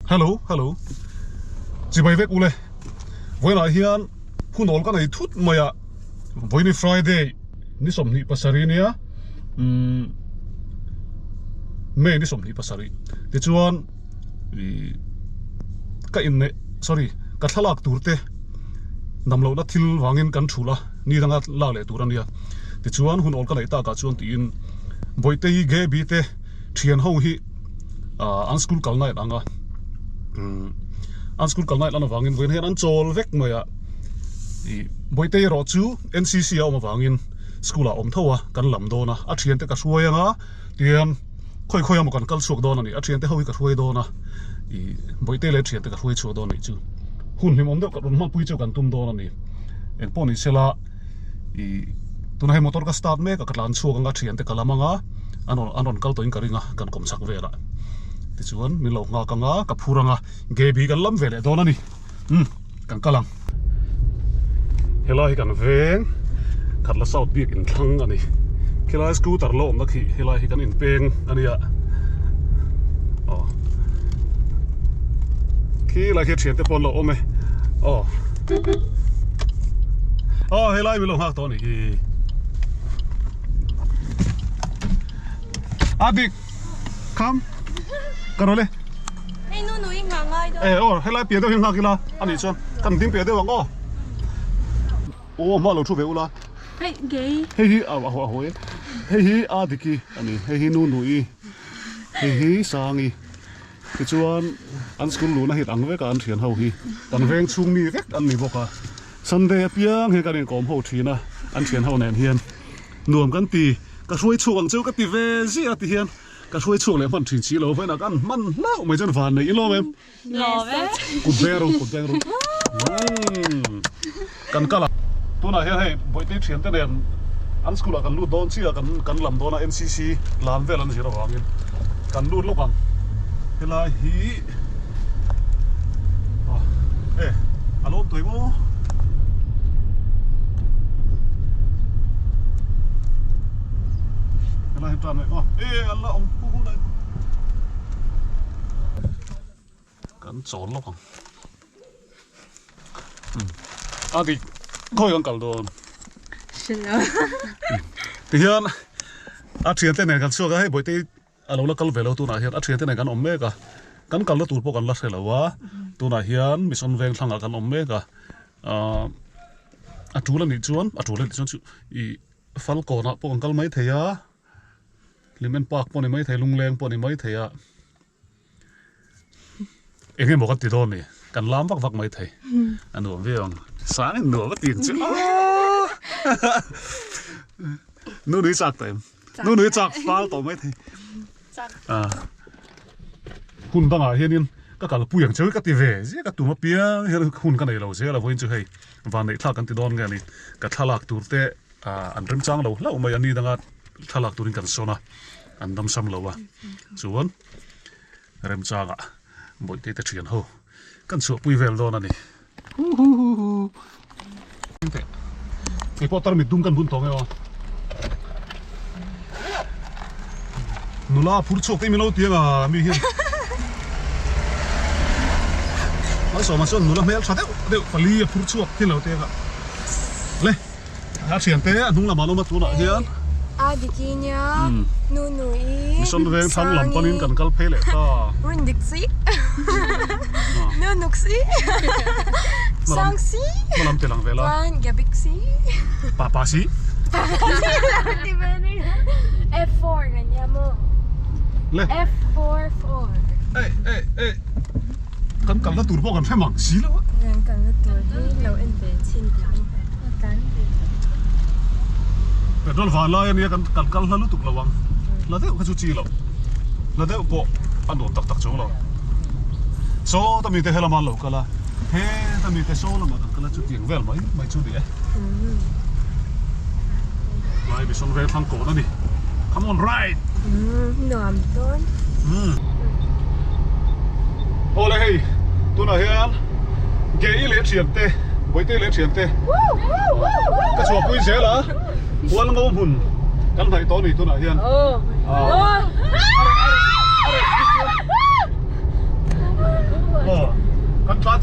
Hello hello chibai vek ule vawiinah hian hunawl ka nei thut mai a vawiini Friday ni 27 nia umm May ni 27 tichuan ih ka inneih sorry ka thlalak tur te dam lohna thil vangin kan thulh a ni danga lak leh tur a nia tichuan hunawl ka neih takah chuan tiin Bawihte-i Gaby te thian ho hi an school kal night anga an school kal night lan avangin vawiin hian an chawl vek mai a ih Bawihte erawh chu N_C_C a awm avangin school ah a awm tho a kan lam dawn a a thiante ka hruai anga tihian khawi khawi emaw kan kal chhuak dawn a ni a thiante ho hi ka hruai dawn a ih Bawihte leh thiante ka hruai chhuak dawn a nih chu hun hlimawm deuh rawn hmanpui chu kan tum dawn a ni engpawh ni sela. Ih tuna hei motor ka start mek a ka tlan chhuak anga thiante ka lam anga an rawn an rawn kal tawhin ka ring a kan kawm chak velah tichuan min lo nghak anga ka phur anga Gaby kan lam ve leh dawn a ni umm kan kal ang helai hi kan veng Khatla South bik inthlang a ni khilai scooter lo awmna khi helai hi kan inpeng a nia aw khilai khi thiante pawh an lo awm e aw. Aw helai min lo nghak tawh a nih hi. A dik kham ka rawl e. Hei nu nui nghah ngai dawn. E aw helai piah deuh hi nghak ila a nih chuan kan ding piah deuh ang aw. Aw hma lo thu ve ula. Hei gei. Hei hi a a hawi e. Hei hi a diki a ni hei hi nu nui hei hi sangi. Tichuan an school luhna hi ang vek a an thian ho hi kan veng chhung mi vek an ni bawk a, Sunday apiang hian kan inkawm ho thin a an thian ho nen hian nuam kan ti, ka hruai chhuak ang cheu ka ti ve ziah a ti hian ka hruai chhuak leh hman thin si lo vawiinah kan hman hlauh mai chuan van neih i lawm em? Lawm e. Kut beng rawh kut beng rawh kan kal a. Tunah hian hei Bawihte thiante nen an school ah kan lut dawn chiah a kan kan lam dawn a NCC lan vel an zir avangin kan lut lawk ang helai hi aw e a lo awm tawh maw helai hi tan aw e an la awm hu hu lai kan chawl lawk ang a dik khawi kan kal dawn tihian a thiante nen kan chhuak a hei bawihte a lo la kal ve lo tunah hian a thiante nen kan awm mek a kan kalna tur pawh kan la hre lo a tunah hian mission veng thlangah kan awm mek a ahh a tul anih chuan a tul anih chuan chu ih falkawnah pawh kan kal maithei a hlimen park pawh a ni maithei lungleng pawh a ni maithei a. Eng emaw kan ti dawn ni, kan lam vak vak mai thei. A nuam viau ang. Sang in nuam a ti ang chu. Nu nui chak tawh em? Nu nui chak fal tawh mai thei. Hun dangah hianin ka kalpui ang che ka ti ve zia ka tum apiang hian hun ka nei lo zel a vawiin chu hei vanneih thlak kan ti dawn nge a ni. Ka thlalak tur te an remchang lo hlauh mai a ni danga thlalak turin kan sawn a an damsam lo a chuan remchangah bawihte te thian ho kan chhuahpui vel dawn a ni huhuhuhu kei pawh tarmit dum kan bun tawh nge aw nula phur chhuak te min lo ti anga mi hian malsawma chuan nula hmel tha deuh deuh pali a phur chhuak thil lo ti anga le. A thiante a hnung lamah an awm a tunah hian. A diki nia Nunui Mission veng thlang lam panin kan kal phei leh ta. Rindik si Nunuk si Sang si Hmalam te lang vel a. Chuan Gabik si Papa si Papa si lo ti ve ni F4 kan nia maw Le F4 4 Ei ei ei Kan kalna tur pawh kan hre mang si lo a. Kan kalna tur hi lo en ve chhin teh ang. Petrol van lai ania kan kan kal hla lutuk lo ang. Hla deuh kha chu chi lo. Hla deuh pawh a nuam tak tak chuang lo. Saw ta mite helama an lo kal a, heta mite saw lamah kan kal a chutiang vel mai mai chu ni e. Lai Bison vel thlang kawn a ni. Come on ride! Nuam dawn. Awle hei tunah hian Gei leh thiante Bawihte leh thiante ka chhuahpui zel a Hualngo hmun kan hnaih tawh a ni tunah hian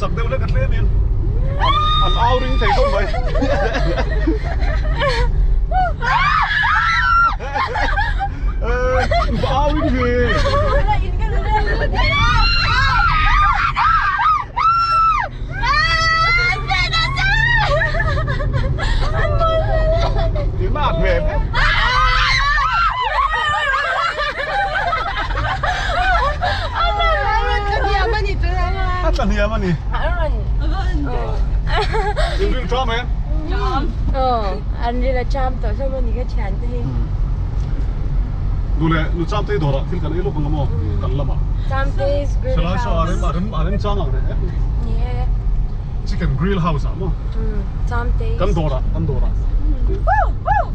Chak deuh hlek a tlem in an au ring thei khawp mai. Va au ring ve. Ti mat ve. A tla hniam a ni. In ring ṭam em? An ril a ṭam tawh hlawm a ni ka thian te hi. Duh leh nu Chamtei dawrah thil kan ei lawk ang maw kan lamah. Chamtei's grill Shalai saw house. a rem a rem a rem chang ang reng em? Ni e. Chicken grill house ah maw? Chamtei's. Kan dawrah kan dawrah. Woo! Woo!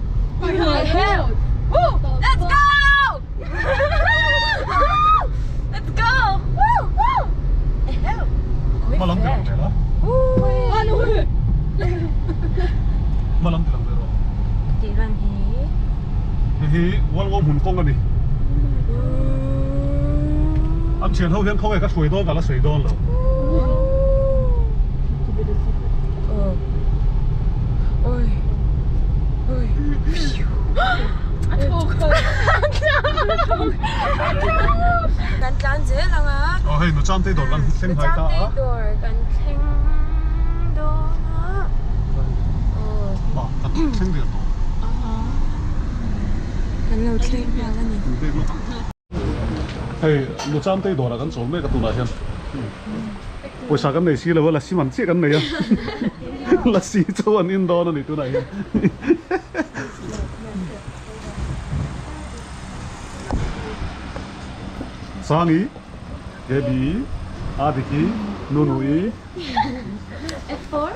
Woo! Let's go! Let's go! Woo! Woo! Hma lam ti lang ve la. Hma lam ti lang ve rawh. Tih lan hi. Hei hi World War hmun kawng a ni. An thian ho hian khawnge ka hruai dawn ka la sawi dawn lo. Kan tlan zel ang a. Aw hei Nuchangtei dawr kan thleng hai ta a. Nuchangtei dawr kan thleng dawn a. Aw kan thleng der tawh. Kan lo thleng nghal a ni. Hei Nuchangtei dawrah kan chawl mek a tunah hian. Pawisa kan nei si lo a, lasi man chiah kan nei a. Lasi chu an in dawn a ni tunah hian. Sangi, Gaby, Adiki, Nunui, F4,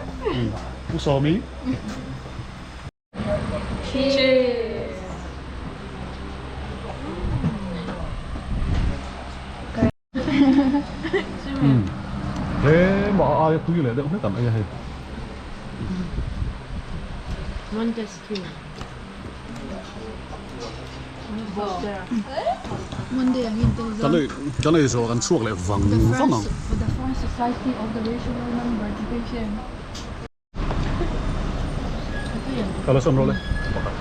U Sawmi. Cheers! He mah a aia tui leh deuh hlek ang ei a hei. Montesquieu. Kan ei kan ei zawh kan chhuak leh vang vang ang. Ka la sawm rawh le pakhat.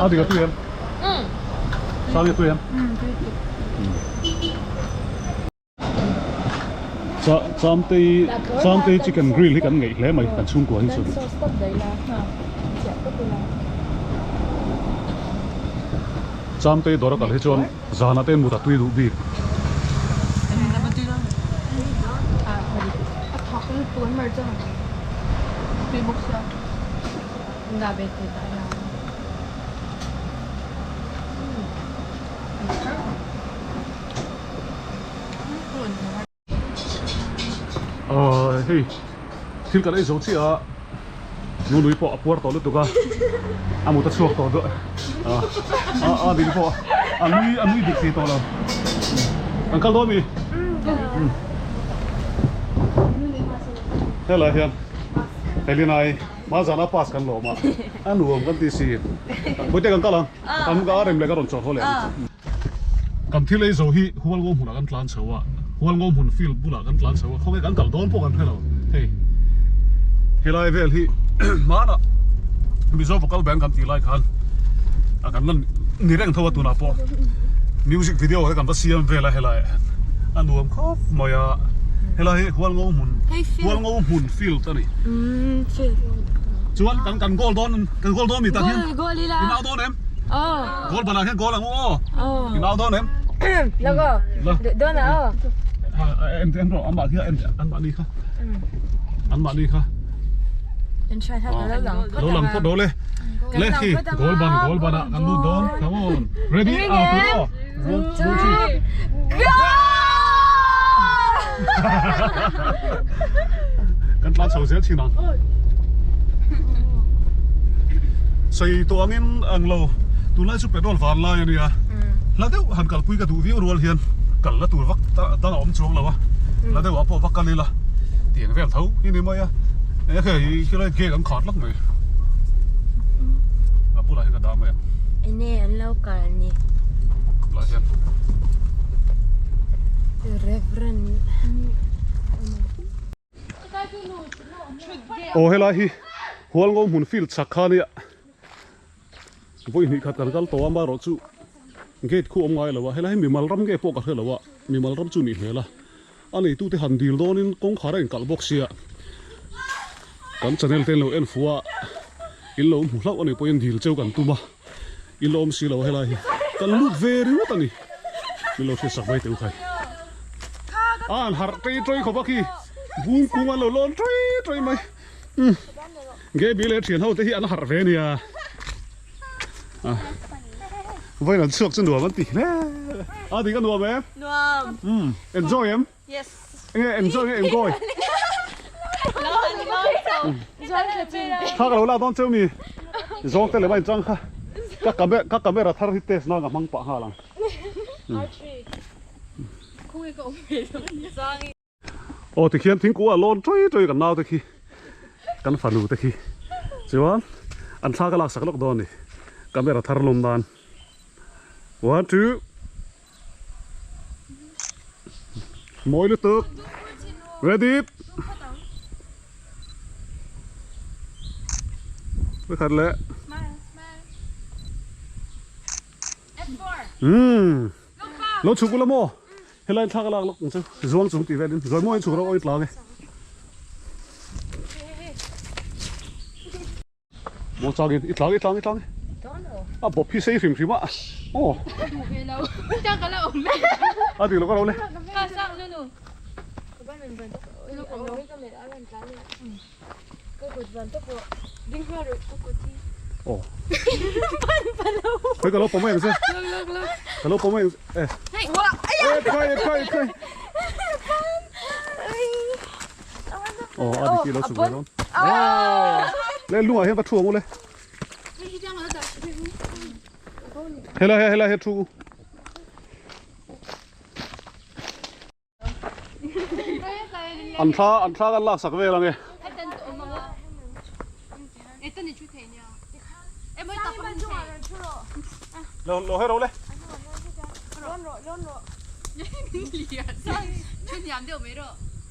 A dik a tui em? Sang hi a tui em? Chamtei Chamtei chicken grill hi kan ngeih hle mai kan chhungkua hi chu. Chamtei dawr a kal hi chuan zanah te mut a tui duh bik. Ahh hei thil kan ei zo chiah a nunui pawh a puar tawh lutuk a a mut a chhuak tawh duah a a ding pawh a nui a nui dik thei tawh lo an kal dawn mi helai hian Helena i hma zana pass kan lawm a a nuam kan ti si Bawihte kan kal ang kan ka rem leh ka rawn chawlh haw leh ang. Kan thil ei zo hi Hualngo hmunah kan tlan chho a, Hualngo hmun field bulah kan tlan chho a, khawnge kan kal dawn pawh kan hre lo. Hei helai vel hi hmanah Mizo Vocal Band kan tih lai khan a kan lan ni reng tho a tunah pawh music video te kan va siam vel a helai ah hian a nuam khawp mai a, helai hi Hualngo hmun Hualngo hmun field a ni. Chuan kan kan goal dawn kan goal dawn mi tak hian in au dawn em? Goal banah hian goal ang u aw. In au dawn em? La go. Dawn a aw. En en rawh an mahni en an mahni kha. An mahni kha. En try ha lo lang Lo lang phawt lo le. Le khi goal ban goal banah kan lut dawn. Come on. Ready out aw. One, two, three. Go! Kan tlan chho zel thin ang. Sei tawh angin ang lo tunlai chu petrol van lai a nia. Hla deuh han kalpui ka duh viau rual hian kal la tur vak dang a awm chuang lo a. Hla deuh ah pawh va kal ila tiang vel tho hi ni mai a. Eng hei khilai gate an khar lak mai. A bulah hian ka dah mai ang. Enge an. kal ni. Lah hian. Reverend. Aw helai hi Hualngo hmun field chak kha nia vawi hnih khat kan kal tawh a amaherawh chu gate khu awm ngai lo a helai hi mimal ram nge pawh ka hre lo a mimal ram chu nih hmel a a neitute han dil dawnin kawngkhar a inkalh bawk sia kan channel te in lo en fuh a in lo hmu hlauh a nih pawhin dil cheu kan tum a in lo awm si lo a helai hi kan lut ve ringawt a ni min lo hriatsak mai teh u khai a an harh tei tawih khawp a khi bung kung an lo lawn tawih tawih mai umm Gaby leh thian ho te hi an harh ve ania a vawiin an chhuak chu nuam an ti hle a dik a nuam em nuam umm enjoy em yes enge enjoy nge engoy kha ka lo lak dawn cheu mi zawng te leh mai chang kha ka camera ka camera thar hi test nan ka hmang pah nghal ang Aw tikhian thingkung ah lawn ṭui ṭui kan naute khi kan fanu te khi chuan an thla ka laksak lawk dawn a ni camera thar lawm nan one two mawi lutuk ready pakhat leh umm lo chhuk ula maw. Helai thla ka lak lawk ang chu zuang chung tih velin zawi mawiin chhuk rawh awi tlang e. Maw changin i tlang i tlang i tlang e. A bawp hi sei hrim hrim a. Aw. A dik lo ka lo le. Aw. Khoi ka lo pawm em se. Ka lo pawm em e. E khai e khai e khai. Aw a dik lo chhuk ve dawn. Le lungah hian va thu ang u le. Helai helai he thu. An thla an thla kan laksak vel ange. Lo lo hero le.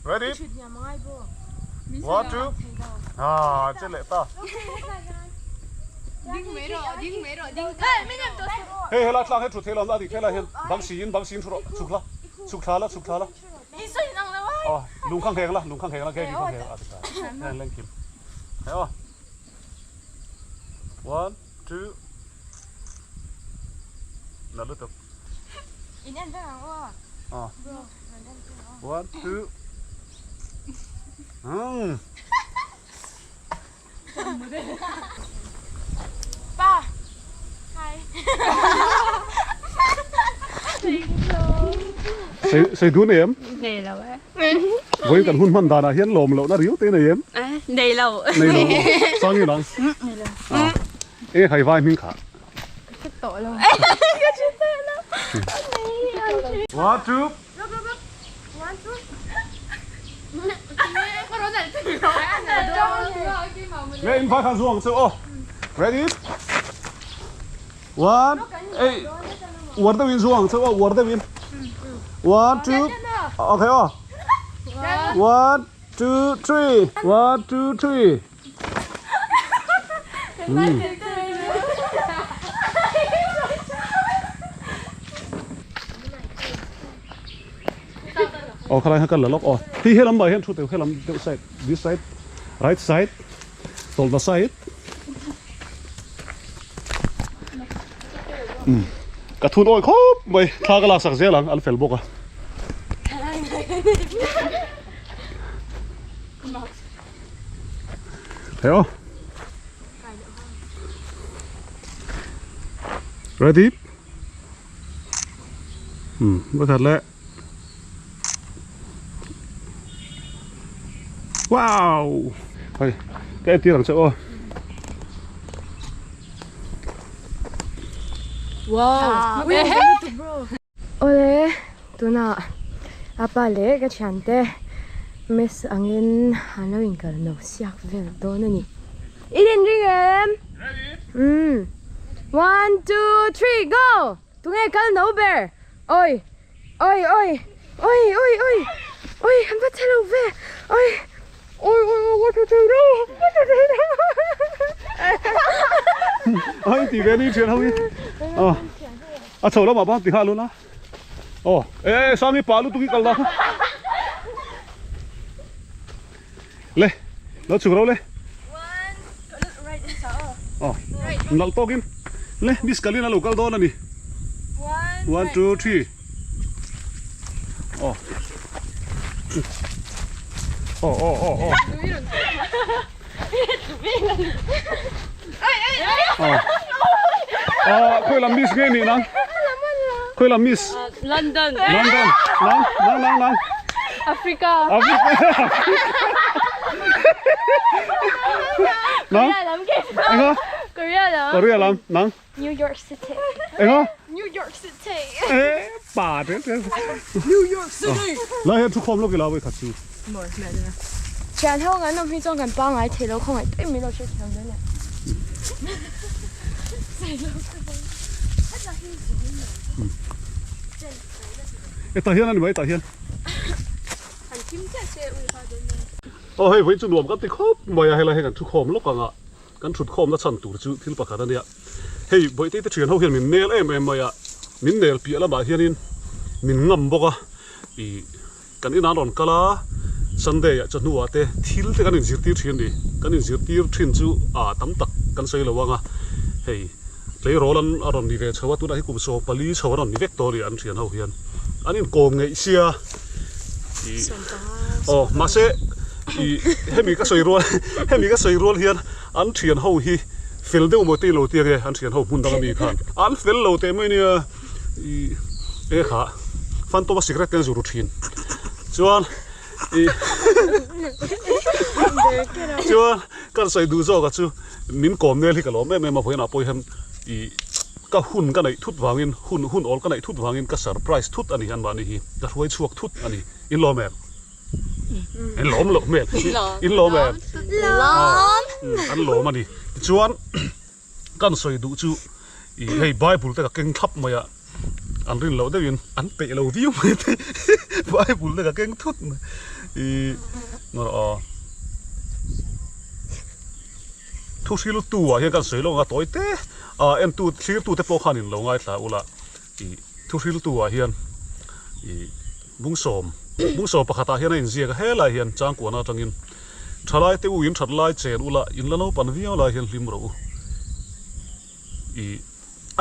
Ready? One two. Ah, che leh ta. Hei helai tlang hi thu thei lo a dik helai hian bang siin bang siin thu rawh chhuk la. Chhuk thla la, chhuk thla la. Aw, lung kha ngheng la, lung kha ngheng la, Gary kha ngheng la, a ti ta. Heng leng kim. Hei aw. One, two. Na lutuk. In en vek ang aw. Aw. One, two. Hmm. Pa. Hi. Sei sei dun em? Nei lo e. Voi kan hun hman danah hian lawm lohna riau te nei em? Nei lo. Nei lo. Sang in ang. Nei lo. E hai vai hming kha. Ka hre tawh lo. Ka hre tawh lo. One two. Nge in vai khan zuang chu aw. Ready? One, ei, uar deuh in zuang chu aw, uar deuh in. One, two, okay aw. One, two, three. One, two, three. Aw khalai kha kan la lawk aw hi helam ah hian thu teuh helam deuh side this side right side tawlhna side umm ka thun awi khawp mai thla ka laksak zel ang an fel bawk a. Thấy không? Ready? Ừ, bắt thật lẹ. Wow! Thôi, cái em tia đằng sau. Wow! Awle, tunah apa leh ka thiante mess angin an lo inkal no siak vel dawn a ni. I rin ring em? Ready? Umm. One two three go! Tunge kal no ber? Oi! Oi oi! Oi oi oi! Oi an va che lo ve! Oi! Oi oi oi ka tha thei lo! Ka tha thei lo! Oi ti ve ni thian ho hi. Aw. A chho lamah bang ti nghal lun a. Aw e e Sangi pa lutuk hi kal dah kha. Le lo chhuk ro le. Aw nalh tawkin le miss Kalin a lo kal dawn a ni. One two three. Aw. Aw aw aw aw. Aw khawi lam miss nge nih nang? Khawi lam miss? London. London. Nang nang nang nang. Africa. Africa. Nang? Korea lam ke. Enga? Korea lam. Korea lam. Nang? New York City. Enga? New York City. E pa te te. New York City. Lai hian thu khawm lawk ila vawi khat chu. Thian ho kan awm hi chuan kan pangngai thei lo khawngaih takin min lo hrethiam dawn e. E tah hian a ni mai tah hian. Aw hei vawiin chu nuam kan ti khawp mai a helai hi kan thu khawm lawk ang a kan thut khawmna chhan tur chu thil pakhat a nia. Hei Bawihte te thian ho hian min nel em em mai a, min nel piah lamah hianin min ngam bawk a, ih kan inah an rawn kal a, Sunday ah chawhnuah te thil te kan inzirtir thin a ni, kan inzirtir thin chu ah tam tak kan sawi lo ang a, hei tleirawl an a rawn ni ve chho a, tunah hi kum 14 chho an rawn ni vek tawh a ni an thian ho hian an inkawm ngeih sia ih aw mahse ih hemi ka sawi rual hemi ka sawi rual hian an thian ho hi. Fel deuh maw tih lo tia nge an thian ho hmun dang ami khan an fel lo teh mai nia ih e kha phantom a cigarette te an zu ru thin chuan ih chuan kan sawi duh zawk a chu min kawm nel hi ka lawm em em a vawiinah pawh hian ih ka hun ka neih thut vangin hun hun awl ka neih thut vangin ka surprise thut a ni an mahni hi ka hruai chhuak thut a ni in lawm em. In lawm loh hmel. In lawm em? Lawm. An lawm a ni. Tichuan kan sawi duh chu i hei Bible te ka keng thlap mai a, an rin loh deuhin an peih lo viau mai te Bible te ka keng thut mai. I ngaw thu hriltu ah hian kan sawi lawk ang a tawi te a entu thlirtu te pawh khan in lo ngaithla ula i thu hriltu ah hian i Bungsawm, Bungsawm pakhatah hian a inziak a, helai hian changkuahna atangin thalai te u in that lai chen ula in la naupan viau lai hian hlim rawh u i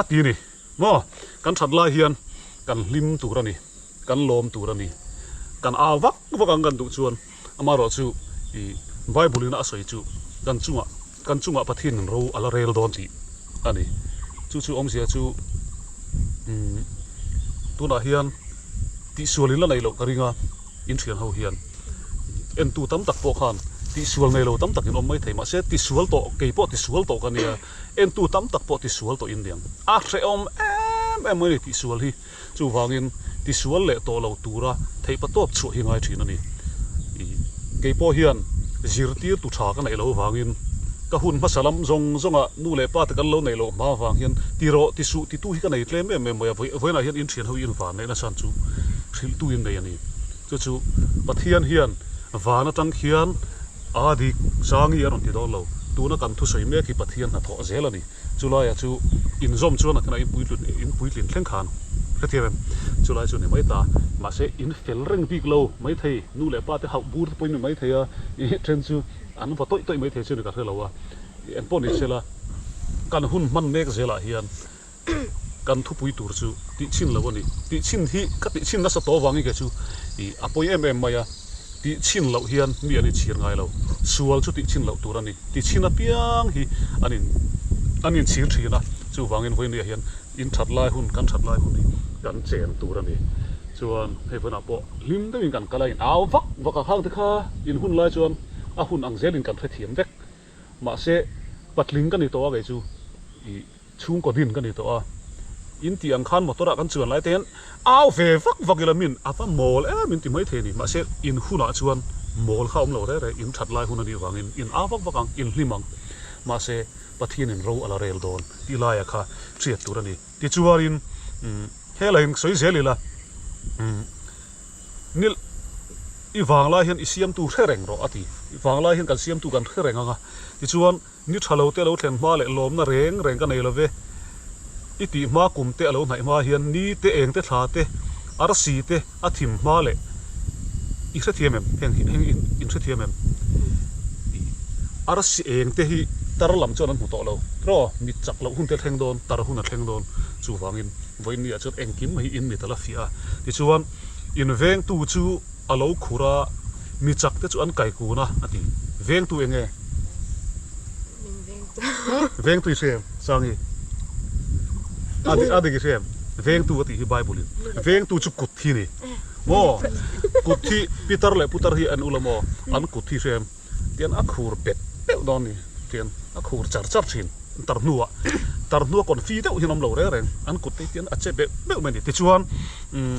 a ti a ni. Maw? Kan that lai hian kan hlim tur a ni, kan lawm tur a ni, kan au vak vak ang kan duh chuan amaherawhchu i Bible in a sawi chu kan chungah kan chungah Pathian in ro a la rel dawn tih a ni. Chu chu awmzia chu umm tunah hian tihsual in la neih loh ka ring a, in thian ho hian entu tam tak pawh khan tihsual nei lo tam tak in awm mai thei mahse tisual tawh kei pawh tisual tawh ka nia entu tam tak pawh tisual tawh in niang a hrehawm em em mai a ni tihsual hi. Chuvangin tisual leh tawh lo tura theihpatawp chhuah hi ngai thin a ni. Ih, kei pawh hian zirtirtu tha ka neih loh avangin ka hun hmasa lam zawng zawnga nu leh pa te kan lo neih loh hma avang hian ti rawh, ti suh titu hi ka nei tlem em em mai a, vawiinah hian in thian ho hi in van neih nasa chu hrilhtu in nei a ni. Chu chu Pathian hian van atang khian a dik zangi a rawn ti dawn lo, tuna kan thusawi mek hi Pathian hnathawh zel a ni. Chulaia chu inzawm chuan a kena in puitlin thleng khan hrethiam em? Chulai chu ni mai ta. Mahse in fel reng bik lo maithei, nu leh pa te hauh bur te pawhin ni maithei a, i then chu an va tawih tawih maithei chu ni ka hre lo a. Engpawh ni sela kan hun hman mek zelah hian kan thupui tur chu tihchhin lo a ni. Tihchhin hi ka tihchhin nasa tawh avangin kei chu i a pawi em em mai a. Tihchhin loh hian mi an inchhir ngai lo. Sual chu tihchhin loh tur a ni. Tihchhin apiang hi an in an inchhir thin a, chuvangin vawinia hian in that lai hun, kan that lai hun hi kan chen tur a ni. Chuan hei vawiinah pawh hlim deuhin kan kal a, in au vak vak a, khang te kha in hun lai chuan a hun ang zelin kan hrethiam vek. Mahse patling ka ni tawh a kei chu ih. Chhungkaw din ka ni tawh a, in tih ang khan motor ah kan chuan lai te hian au ve vak vak ila min a va mawl em in ti mai thei a ni. Mahse in hunah chuan mawl kha a awm lo reh reh, in that lai hun a nih vangin in au vak vak ang, in hlim ang. Mahse, Pathianin ro a la rel dawn tih laia kha hriat tur a ni. Tichuanin, he lain sawi zel ila, Nil, i vanglai hian i siamtu hre reng rawh a ti. I vanglai hian kan siamtu kan hre reng ang a. Tichuan, ni tha lo te lo thlen hma leh lawmna reng reng ka nei lo ve. I tih hma kum te a lo hnaih hma hian ni te, eng te, thla te, arsi te a thim hma leh i hrethiam em? Heng hi heng in hrethiam em? Arsi eng te hi tar lam chuan an hmu tawh lo. Raw, mit chak loh hun te a thleng dawn, tar hun a thleng dawn. Chuvangin vawiin ah chuan engkim hi in mit a la fiah a. Tichuan, in vengtu chu a lo khur a, mi chak te chu an kai kun a, a ti. Vengtu eng nge? Vengtu i hre em? Sangi. A dik a dik i hre em? Vengtu a tih hi Bible in. Vengtu chu kut hi ni. Maw? Kut hi Pitar leh Putar hi an ul a maw? An kut hi hre em? Tian a khur bet deuh dawn ni. Tian a khur char char thin. Tar hnuah tar hnua confi deuh hian awm lo reng reng. An kut te hi tian a che beuh beuh mai a ni. Tichuan umm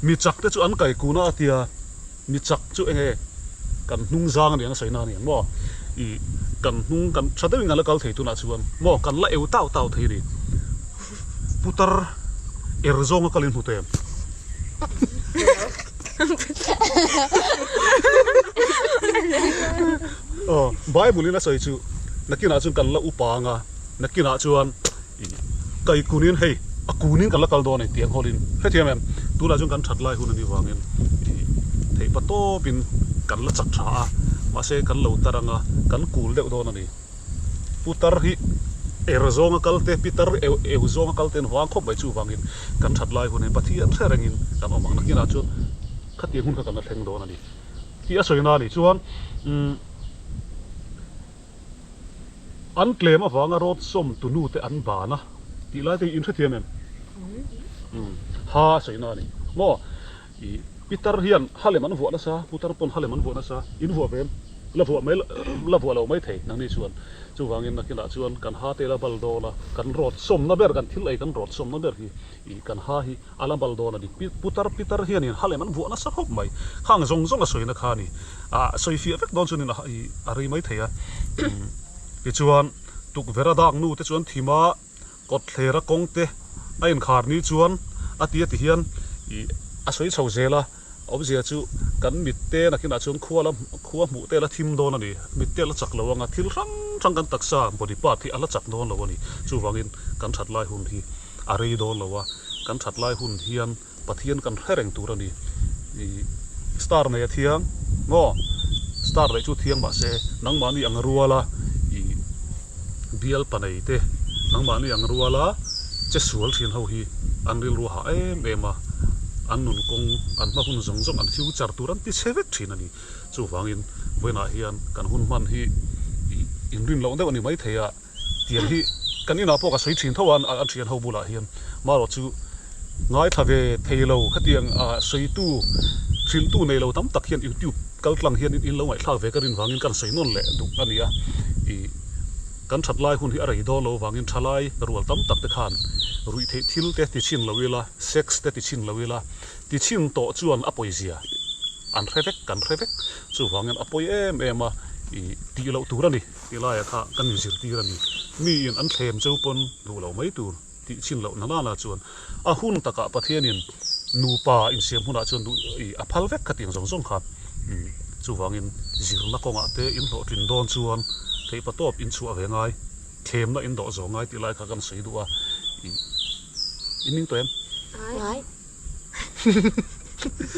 mi chak te chu an kai kun a a tia. Mi chak chu eng nge kan hnung zang a ni ang a sawi na a ni ang maw? Ih kan hnung kan tha deuhin kan la kal thei tunah chuan maw kan la eu tau tau thei a ni. Putar er zawnga kal in hmu tawh em? Aw Bible in a sawi chu nakinah chuan kan la upa ang a, nakinah chuan ih kai kunin hei a kunin kan la kal dawn a ni tih ang hawlin hrethiam em? Tunah chuan kan that lai hun a nih vangin ih theih pa tawpin kan la chak tha a, mahse kan lo tar ang a, kan kul deuh dawn a ni. Putar hi er zawnga kal te, pitar eu eu zawnga kal te an vang khawp mai chuvangin kan that lai hun hian Pathian hre rengin kan awm ang. Nakinah chuan khatiang hun kha kan la thleng dawn a ni tih a sawi na a nih chuan umm an tlem avanga road sawm tunu te an ban a tih lai te hi in hrethiam em? Umm ha a sawi na a ni maw? Ih pitar hian ha lem an vuah nasa, putar pawn ha lem an vuah nasa, in vuah ve em? La vuah mai la vuah lo mai thei nangni chuan. Chuvangin nakinah chuan kan ha te la bal dawn a, kan rawt sawmna ber, kan thil ei kan rawt sawmna ber hi ih kan ha hi a la bal dawn a ni. Putar pitar hianin ha lem an vuah nasa khawp mai. Khang zawng zawng a sawina kha a ni. Ah sawi fiah vek dawn chuanin ih a rei mai thei a. Tichuan tukverh a dak nu te chuan thim a. Kawtthler a kawng te a inkhar ni chuan a ti a ti hian ih a sawi chho zel a, awmzia chu kan mit te nakinah chuan khua la khua hmuh te la thim dawn a ni, mit te la chak lo anga thil hrang hrang kan taksa body part hi a la chak dawn lo a ni, chuvangin kan that lai hun hi a rei dawn lo a, kan that lai hun hian Pathian kan hre reng tur a ni, ih star nei a thiang maw? Star neih chu thiang mahse nangmahni ang ruala ih bial pa nei te nangmahni ang ruala che sual thin ho hi an rilru a hah em em a, an nun kawng an hma hun zawng zawng an future tur an ti chhe vek thin a ni. Chuvangin vawiinah hian kan hun hman hi ih inrin loh deuh a ni maithei a. Tiang hi kan inah pawh ka sawi thin tho a, an thian ho bulah hian marawh chu ngaithla ve thei lo khatiang sawitu hrilhtu nei lo tam tak hian youtube kal tlang hian in lo ngaihthlak ve ka rin vangin kan sawi nawn leh duh a ni a, ih kan that lai hun hi a rei dawn lo vangin thalai rual tam tak te khan ruih theih thil te ti chhin lo ila, sex te ti chhin lo ila, ti chhin tawh chuan a pawizia. An hre vek, kan hre vek. Chuvangin a pawi em em a, ih tih loh tur a ni tih laiah kha kan inzirtir a ni. Miin an thlem cheu pawn duh loh mai tur tih chhin loh na nana chuan a hun takah Pathianin nupa insiam hunah chuan duh ih a phal vek kha tiang zawng zawng kha. Chuvangin zirna kawngah te inhlawhtlin dawn chuan theihpatawp inchhuah ve ngai, thlemna indawh zawh ngai tih lai kha kan sawi duh a, ih in ning tawh em? Ngai.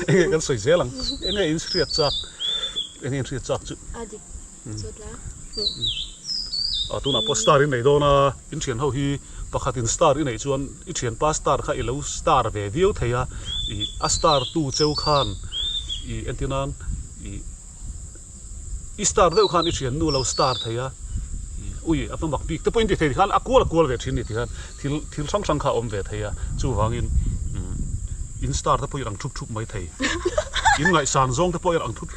Enge kan sawi zel ang. Enge in hriat chak. Enge in hriat chak chu. A dik chawt la. A tunah pawh star in nei dawn a, in thian ho hi pakhat in star i neih chuan i thianpa star kha i lo star ve viau thei a, i a star tu cheu khan i entir nan i i star deuh khan i thiannu lo star thei a, ui a va mak bik te pawhin ti thei khan a kual a kual ve thin a ni ti khan thil thil hrang hrang kha a awm ve thei a, chuvangin in star te pawh i rang thup thup mai thei, in ngaihsan zawng te pawh i rang thup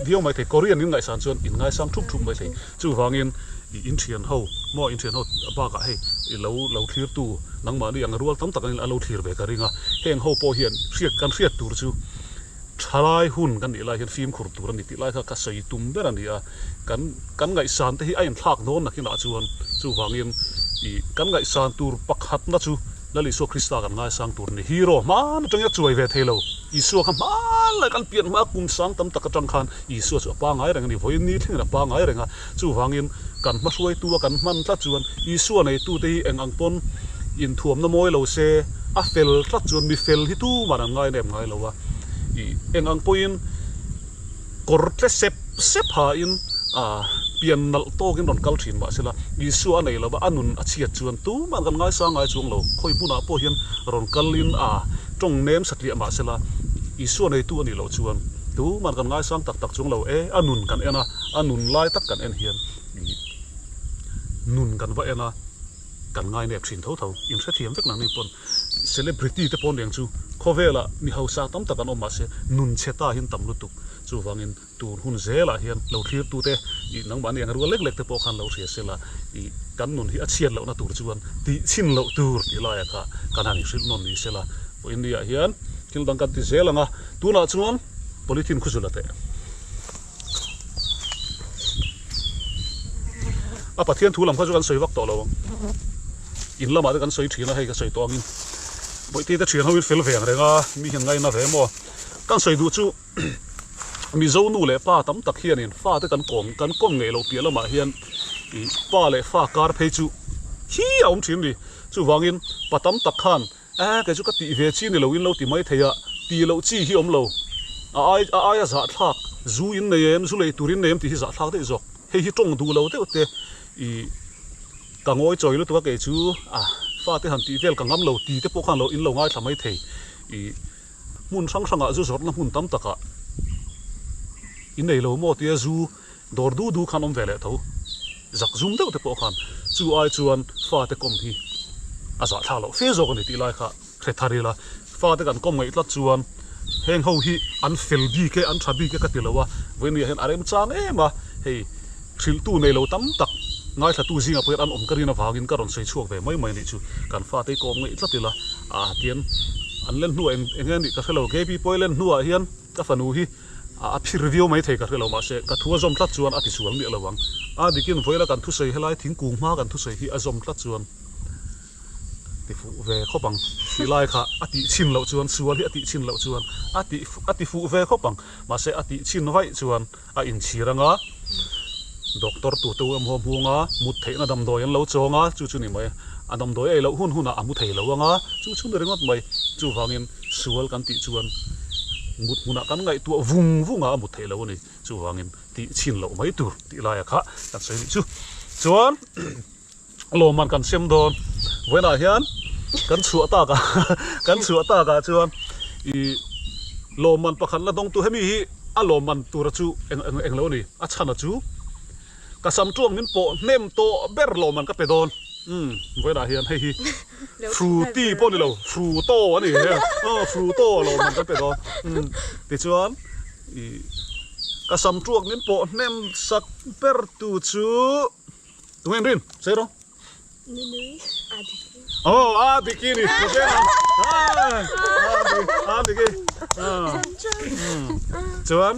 viau mai thei, Korean in ngaihsan chuan in ngaisang thup thup mai thei, chuvangin i in thian ho maw in thian ho bakah hei i lo lo thlir tu nangmahni ang rual tam tak a lo thlir ve ka ring a, heng ho pawh hian hriat kan hriat tur chu tha. Thalai hun kan nih lai hian fimkhur tur a ni tih lai kha ka sawi tum ber a ni a, kan kan ngaihsan te hi a inthlak dawn nakinah chuan chuvangin ih kan ngaihsan tur pakhatna chu Lal Isua Krista kan ngaisang tur a ni. Hero hman atangin a chuai ve thei lo. Isua kha hman lai kan pian hma kum sang tam tak atang khan Isua chu a pangai reng a ni, vawiin ni thlengin a pangai reng a, chuvangin kan hmahruaitu a kan hman tlat chuan Isua neitute hi eng ang pawn inthuamna mawi lo se a fel tlat chuan mi fel hi tuman an ngai nem ngai lo a, ih eng ang pawhin kawr tle sep sep hain ah pian nalh tawkin rawn kal thin mahsela Isua a nei lo va, a nun a chhiat chuan tuman kan ngaisang ngai chuang lo, khawi hmunah pawh hian rawn kalin ah tawng nem satliah mahsela Isua neitu a nih loh chuan tuman kan ngaisang tak tak chuang lo e, a nun kan en a, a nun lai tak kan en hian ih nun kan va en a, kan ngainep thin tho tho, inhrethiam vek nang ni pawn celebrity te pawn reng chu khawvelah mi hausa tam tak an awm mahse nun chhe ta hian tam lutuk, chuvangin tun hun zelah hian lo thlirtute ih nangmahni ang rual lek lek te pawh khan lo hria sela ih kan nun hi a chhiat lohna tur chuan tih chhin loh tur tih laia kha kan han inhrilh nawn ni sela pawhin ni ah hian thil dang kan ti zel ang a, tunah chuan polythene khawzula teh. A Pathian thu lam kha chu kan sawi vak tawh lo ang. In lamah te kan sawi thin a, hei ka sawi tawh angin Bawihte te thian ho in fel ve ang reng a, mi hian ngaina ve maw. Kan sawi duh chu Mizo nu leh pa tam tak hianin fa te kan kawm kan kawm ngei loh piah lamah hian ih pa leh fa kar phei chu hi a awm thin a ni. Chuvangin pa tam tak khan Eh, kei chu ka tih ve chi ni lo in lo ti mai thei a, tih loh chi hi awm lo. A ai a aia zahthlak, zu in nei em, zu lei tur in nei em tih hi zahthlak daih zawk. Hei hi tawng duh lo deuh te ih ka ngawi chawi lutuk a kei chu a fate han tih vel ka ngam lo ti te pawh khan lo in lo ngaithla mai thei. Ih hmun hrang hrangah zu zawrhna hmun tam takah in nei lo maw tia zu dawr du du khan awm ve leh tho. Zak zum deuh te pawh khan chu ai chuan fate kawm hi a zahthlak loh fe zawk a ni tih lai kha hre thar ila. Fate kan kawm ngaih tlat chuan heng ho hi an fel bik e, an tha bik e ka ti lo a, vawinia hian a remchang em a, hei hrilhtu nei lo tam tak ngaithlatu zingah pawh hian an awm ka rin avangin ka rawn sawi chhuak ve mai mai a nih chu. Kan fate hi kawm ngaih tlat ila a tian an len hnuah eng enge a nih ka hre lo, KB pawh i len hnuah hian Ka fanu hi a phir viau mai thei ka hre lo mahse ka thu a zawm tlat chuan a tisual miah lo ang. A dikin vawilah kan thusawi helai thingkung hma kan thusawi hi a zawm tlat chuan ti fuh ve khawp ang tih lai kha a tih chhin loh chuan sual hi a tih chhin loh chuan a tih a ti fuh ve khawp ang mahse a tih chhin vaih chuan a inchhir anga doctor tute u emaw hmunga mut theihna damdawi an lo chawng a chu chu ni mai a damdawi ei loh hun hunah a mu thei lo anga chu chu ni ringawt mai chuvangin sual kan tih chuan mut hmunah kan ngaihtuah vung vung a a mut theih lo a ni chuvangin tih chhin loh mai tur tih laia kha kan sawi nih chu chuan lawmman kan sem dawn vawiinah hian kan chhuah tak a kan chhuah tak ah chuan ih lawmman pakhat la dawngtu hemi hi a lawmman tura chu eng eng eng lo a ni a chhan a chu ka sam tuak min pawh hnem tawh ber lawmman ka pe dawn umm vawiinah hian hei hi fruity pawh ni lo fruto a ni he aw fruto lawmman kan pe dawn umm tichuan ih ka sam tuak min pawh hnem sak ber tu chu. Tunge in rin? Sei rawh. Nunui Adiki. Oh, Adiki ni. Adiki. Chuan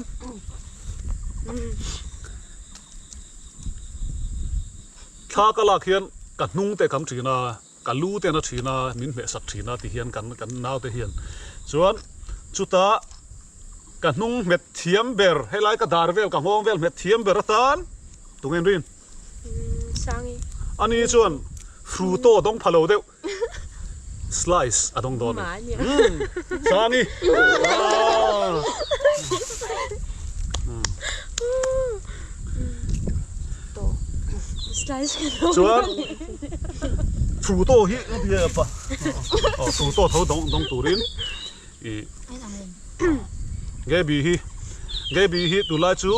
thla ka lak hian ka hnung te kam thin a, ka lu te na thin a, min hmeh sak thin a ti hian kan kan nau te hian. Chuan chuta ka hnung hmet thiam ber helai ka dar vel ka nghawng vel hmet thiam ber atan tunge in rin? Sangi. Ani chuan fruto a dawng pha lo deuh. Slice a dawng dawn a ni. Sangi. Slice ka dawng. Chuan fruto hi pa. Fruto tho dawng dawng turin i Gaby hi Gaby hi tunlai chu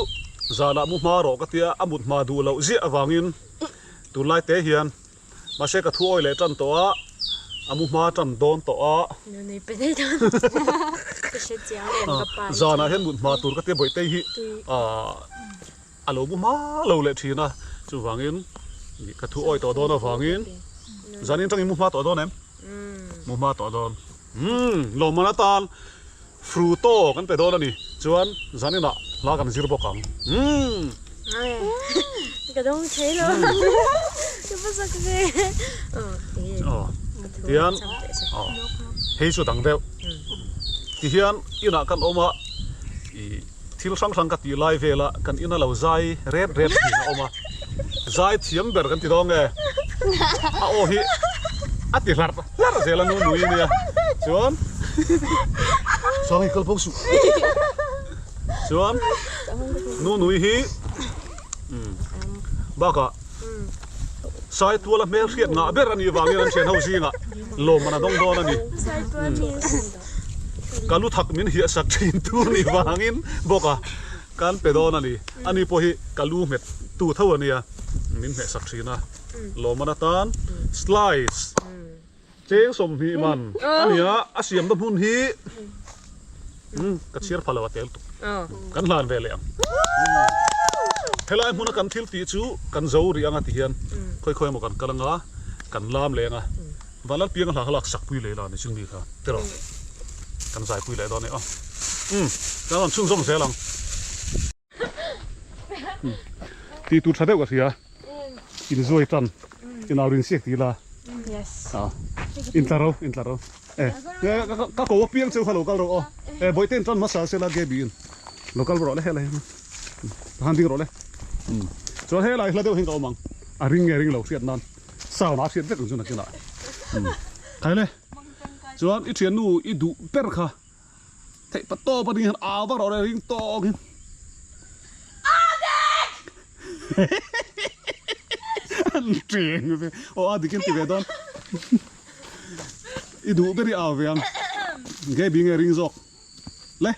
zanah mu hma rawh ka tia a mut hma duh loh ziah avangin tunlai te hian mahse ka thu awi leh tan tawh a a mu hma tan dawn tawh a zanah hian mut hma tur ka tia bawihtei hi ahh a lo mu hma lo leh thin a chuvangin ka thu awi tawh dawn avangin zanin tangin mu hma tawh dawn em mu hma tawh dawn. Umm lawmman atan Fruto kan pe dawn a ni. Chuan zaninah hla kan zir bawk ang. Umm. Ka dawng thei lo. Ka va zak ve. Aw. Tian aw hei chu dang deuh. Tihian inah kan awm a ih thil hrang hrang ka tih lai vel a kan ina lo zai ret ret thin a awm a. Zai thiam ber kan ti dawn nge a aw hi a ti hlarh hlarh zel a nu nui nia chuan chuan hei kal bo suh chuan nu nui hi bakah Saituala hmel hriat ngah ber a nih vangin an thian ho zingah lawmman a dawng dawn a ni. Ka lu thak min hiah sak thin tu nih vangin bawk a. Kan pe dawn a ni. Ani pawh hi ka lu nghet tu tho a nia, min hmeh sak thin a. Lawmman atan slice cheng 20 man a ni a, a siamna hmun hi ka chhiar pha lo a tel tuk. Kan hlan ve leh ang. Helai hmuna kan thil tih chu kan zo rih anga ti hian khawi khawi emaw kan kal anga kan lam leng a. Vanlalpianga hla kha lak sak pui leh la ni chu mi kha tiraw kan zai pui leh dawn e aw umm kan rawn chhunzawm zel ang tih tur tha deuh ka hria inzuai tan inau rin siak tih la a intla ro intla ro e ka ko apiang cheu kha lo kal ro aw e bawihte in tan hmasa se la gaby in lo kal rawh le helai han ding rawh le chuan helai hla deuh hian ka awm ang a ring nge ring lo hriat nan. Sound a hriat vek ang chu nakinah. Khai le. Chuan i thiannu i duh ber kha theih pa tawp a ding hian au vak rawh le ring tawk in. An teng ve. Aw a dik in ti ve dawn. I duh ber i au ve ang. Gaby nge ring zawk. Le.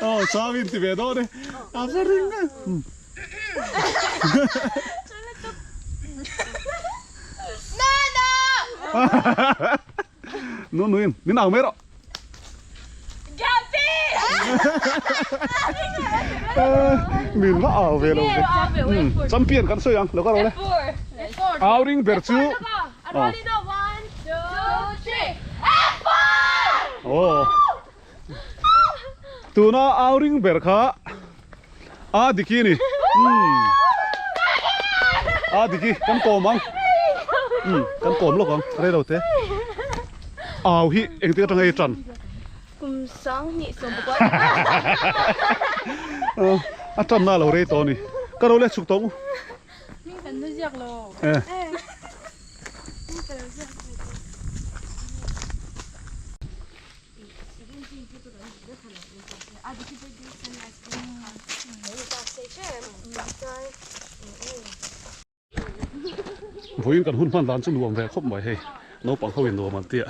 Oh, Sangin ti ve dawn e. A va ring e. Nu nuin, min au mai rawh. Min va au ve lo ve. Champion kan sawi ang, lo ka ro le. Au ring ber chu. Aw. Tuna au ring ber kha a diki ni. A diki kan kawm ang. Kan kawm lawk ang rei lo te. Au hi engtik atanga ei tan. Kum 2019. A tan na lo rei tawh ni. Ka ro le chhuk tawh u. Eh. Vawiin kan hun hman dan chu nuam ve khawp mai hei naupang ho in nuam an tia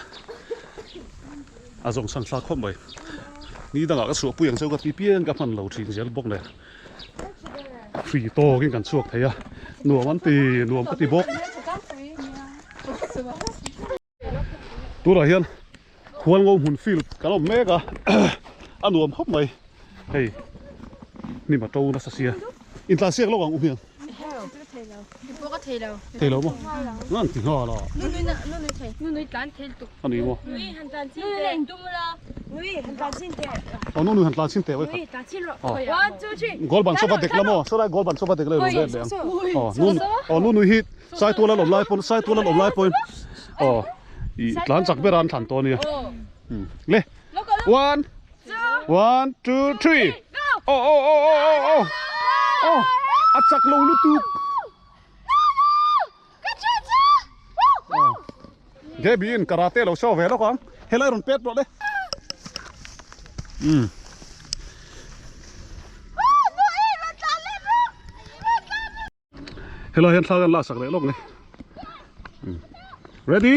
a zawng chhan thlak khawp mai ni dangah ka chhuahpui ang cheu ka ti piang ka hman lo thin zel bawk nen. Free tawkin kan chhuak thei a, nuam an ti, nuam ka ti bawk. Tunah hian Hualngo hmun field kan awm mek a, a nuam khawp mai. Hei hnim a to nasa sia, intlansiak lawk ang u hmiang. Thei lo maw? Ngan ti nghal a. A ni maw? Aw nu nu han tlan chin teh oi khat. Goal ban chawpa dek la maw? Saw lai goal ban chawpa dek la i rawn let leh ang. Aw nu aw nu nu hi sai tual an awm lai pawn sai tual an awm lai pawhin aw i tlan chak ber a an thlan tawh a nia. Le one one two three aw aw aw aw aw aw aw a chak lo lutuk. Gaby in karate lo show ve lawk ang helai rawn pet rawh le umm helai hian thla kan lak sak leh lawk ni ready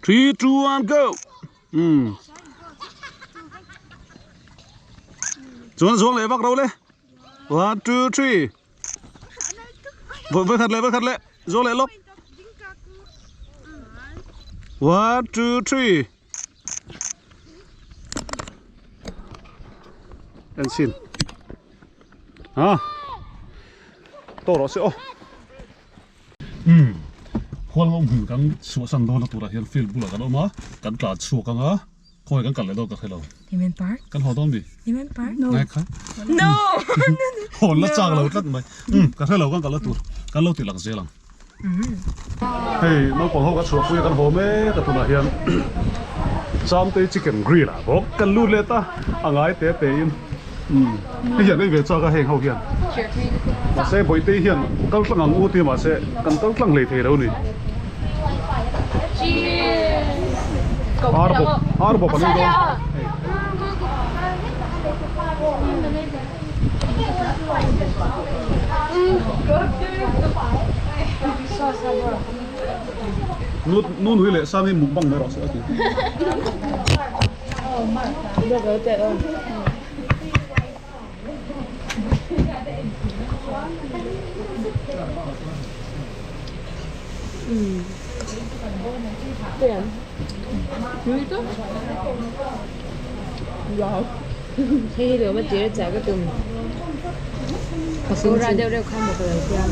3 2 1 go umm chuan zuang leh vak ro le 1 2 3 Voi khat leh voi khat leh zo leh lawk. One two three. En sin. Ha. To rawh se aw. Um. Hualngo hmun kan chhuahsan dawn na turah hian field bulah kan awm a, kan tlan chhuak ang a, khawnge kan kal leh dawn ka hre lo. Nimen Park? Kan haw dawn mi? Nimen Park? No. Ngai kha. No! Hawn la chak lo tlat mai. Umm ka hre lo kan kal na tur kan lo ti lang zel ang. Hei naupang ho ka chhuahpui a kan haw mek a tunah hian Chamtei chicken grill ah bawk kan lut leh ta a ngai te te in umm hei hian ei ve chak a heng ho hian mahse Bawitei hian kal tlang ang u tia mahse kan kal tlang hlei thei lo ni ar bawp ar bawp an ei dawn hei. Nu nui leh sang hi mukbang mai rawh se a ti. Hei hi lawm a tir a chah ka tum. Pakora deuh reuh kha maw ka lo siam.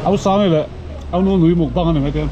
Au sang i leh au nu nui mukbang a ni mai te.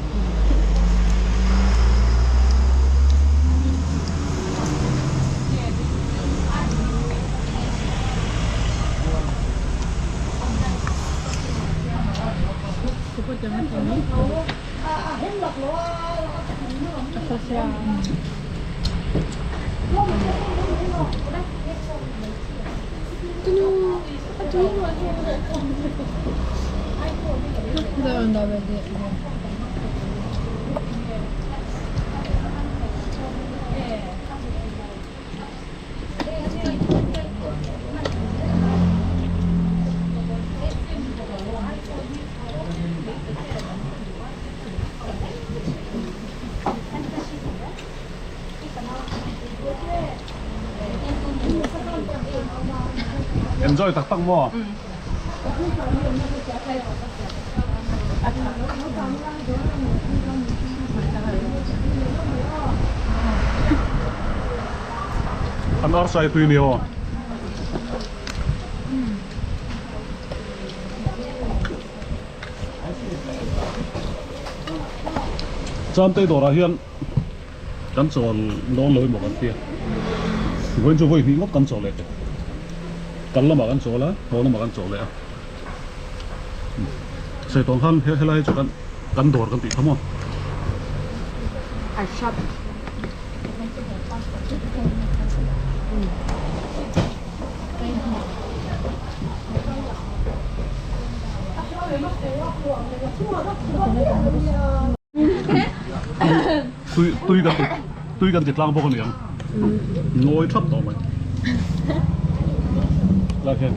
Enjoy tak tak maw? An arsai tui ni aw. Chamtei dawrah hian kan chawl dawn lo emaw kan tia. Vawiin chu vawi hnih ngawt kan chawl leh teh. Kal lamah kan chawl a, haw lamah kan chawl leh a. Sawi tawng khan helai chu kan kan dawr kan tih kha maw. A shop. Tui tui kan ti tui kan ti tlang bawk a ni ang. Ngawi thap tawh mai. Lai hian.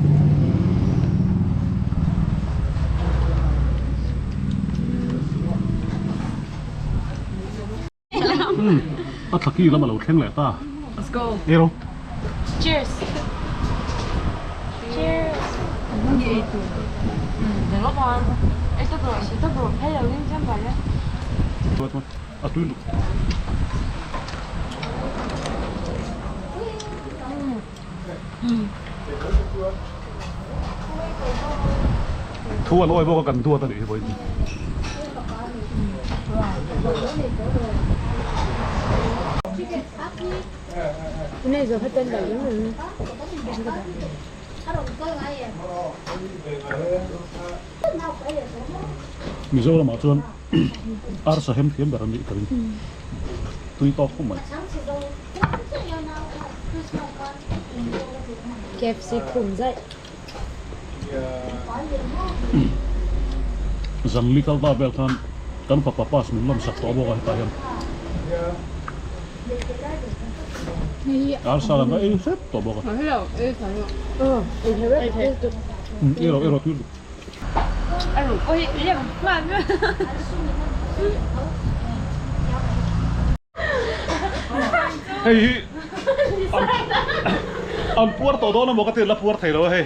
A thlaki lam a lo thleng leh ta. Let's go. Ero. Cheers. Cheers. A tui luh. Thu an awi bawk a kan duat a nih hi vawiin. Mizoramah chuan arsa hem thiam ber an nih ka ring. Tui tawk khawp mai. KFC khum zaih. Zanli kal ta vel khan kan fapa pass min lawm sak tawh bawk a hetah hian. Arsa kan va ei hrep tawh bawk a. Ei rawh ei rawh tui lutuk. Hei hi an puar tawh dawn emaw ka ti la puar thei lo a hei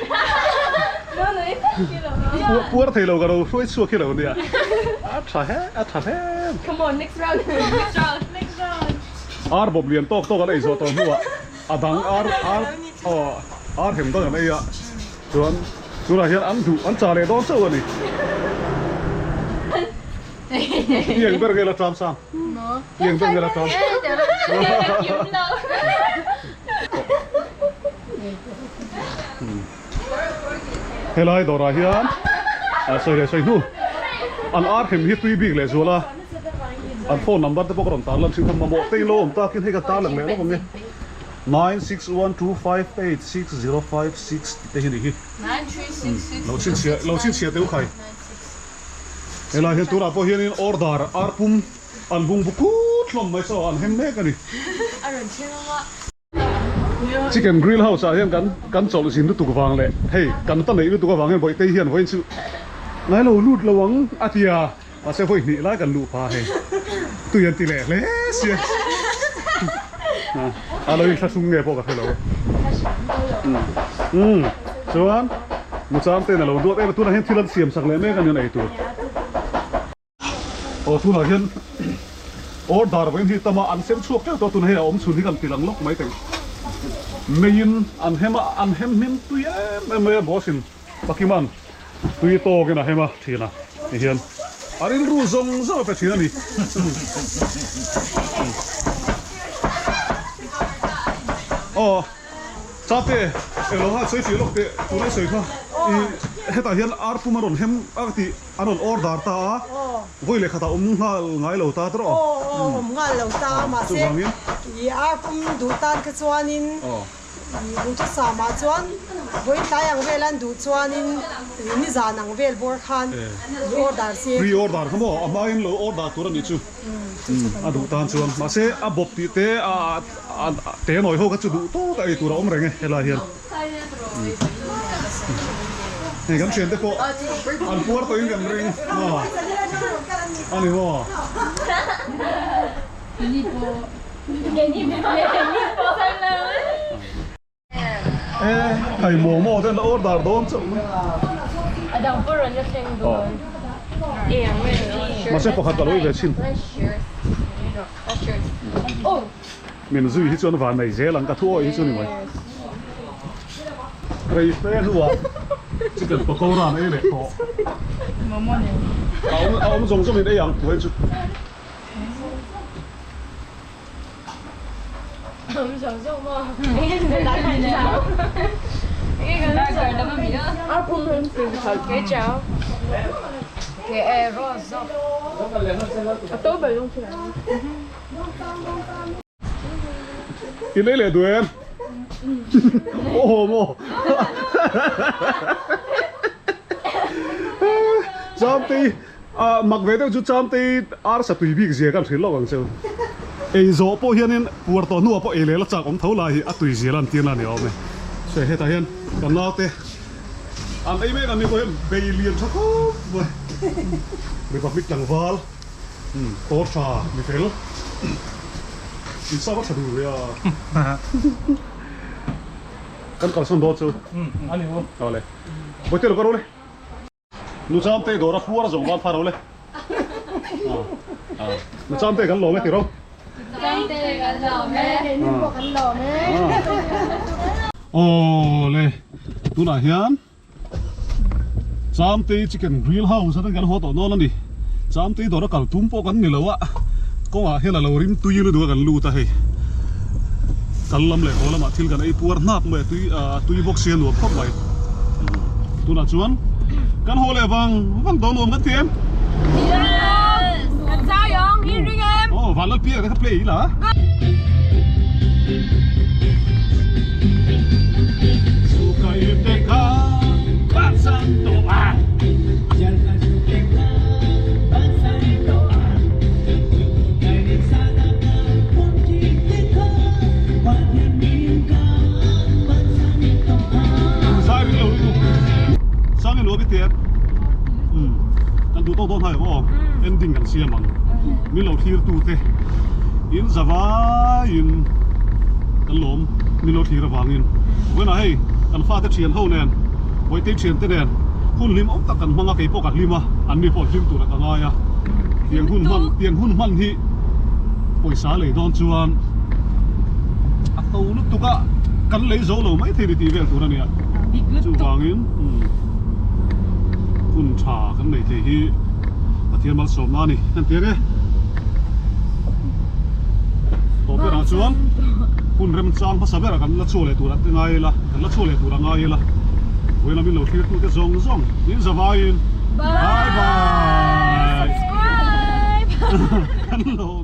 puar thei lo ka lo hruai chhuak hi lo nia a tha he a tha hle Come on next round next round next round. Ar bawp lian tawk tawk an ei zawh tawh hnuah a dang ar ar aw ar hem dang an ei a chuan tunah hian an duh an chah leh dawn chauh a ni. I eng ber nge la ṭam sang? I eng ber nge la ṭam? Helai dawrah hian sawi leh sawi hnu an ar hem hi tui bik leh zual a an phone number te pawh ka rawn tar lan thin kha mamawh te in lo awm takin hei ka tar lang leh lawk ang e 9612586056 tih te hi a ni hi lo chhinchhiah lo chhinchhiah teh u khai helai hian tunah pawh hianin order ar pum an bung bu kut hlawm mai chaw an hem mek a ni. Chicken grill house ah hian kan kan chawlh zin lutuk vang leh hei kan ta neih lutuk avang hian Bawihtei hian vawiin chu ngai lo lut lo ang a ti a, mahse vawi hnih lai kan luh pha hei tui an ti leh hle sia a lo inthlahrung nge pawh ka hre lo umm chuan Mucham ten a lo duat em a tunah hian thil an siam sak leh mek a ni an ei tur. Aw tunah hian order vawiin hi tama an sem chhuak teuh tawh a tunah hian a awm chhun hi kan ti lang lawk mai thei meiin an hem a an hem hmin tui em em mai a boss in pakiman tui tawkin a hem a thin a ti hian a rilru zawng zawng a pe thin a ni. Aw. Chate, englo kha sawi fiah lawk teh, tuna i sawi kha i hetah hian ar pum a rawn hem a ka tih a rawn order ta a, vawi leh khatah awm nghal ngai lo ta tawh. Aw aw awm nghal lo ta a mahse i ar pum duh tan kha chuanin i duhthusam ah chuan vawi tlai ang vel an duh chuanin i nizan ang vel bawr khan i order se. Pre order kha maw a hmain lo order tur a nih chu. A duh tan chuan mahse a bawp tih te a te nawi ho kha chu duh tawk a ei tur a awm reng e helai hian hei kan thian te pawh an puar tawhin kan ring a ni maw. Hei momo te an la order dawn chauh mai. A dang pawh rawn la thleng dawn. Mahse pakhat ka lo i ve chhin. Min zui hi chuan van nei zel ang ka thu awih hi chu ni mai. Rei fe hnuah chicken pakora an ei leh tawh. A awm zawng zawngin ei ang tuai chu. I lei leh duh em? Aw maw? Chamtei mak ve deuh chu Chamtei arsa tui bik zia kan hrilh lawk ang cheu. Ei zawh pawh hianin puar tawh hnuah pawh ei leh la chak awm tho lai hi a tui zia lan tir na a ni awm e. Hre hetah hian kan naute an ei mek an ni pawh hian bei lian tha khawp mai. Republic tlangval tawr tha mi fel in sa va tha duh ve a. Kan kalsan dawn chu. Awle. Bawihte lo ka ro le. Nu Chamtei dawr a puar zawng van phar lo le. Nu Chamtei kan lawm e tiro. Chamtei kan lawm e. Keini pawh kan lawm e. Aw le tunah hian Chamtei chicken grill house atang kan haw tawh dawn a ni. Chamtei dawr a kal tum pawh kan ni lo a, kawngah hian a lo rim tui lutuk a kan lut a hei. Kal lam leh haw lamah thil kan ei puar hnap mai a tui a tui bawk sia nuam khawp mai. Tunah chuan kan haw leh vang vang dawn nuam kan ti em? Yes! Kan zai ang, i ring em? Aw, Vanlalpiak te kha play ila. Ending kan siam ang min lo thlir tu te in zavai in kan lawm min lo thlir avangin vawiinah hei kan fate thian ho nen Bawihte thian te nen hun hlim awm tak kan hmang a keipawh ka hlim a an ni pawh hlim tur a ka ngai a tiang hun hman tiang hun hman hi pawisa lei dawn chuan. A to lutuk a, kan lei zo lo mai thei ni tih vel tur a nia. Chuvangin hun tha kan nei thei hi Pathian malsawmna a ni kan ti ang e. Tawp berah chuan hun remchang hmasa berah kan la chhuah leh tur a ti ngai ila, kan la chhuah leh tur a ngai ila. Vawiin min lo thlirtute zawng zawng min zavaiin bye bye! Subscribe! Kan lo.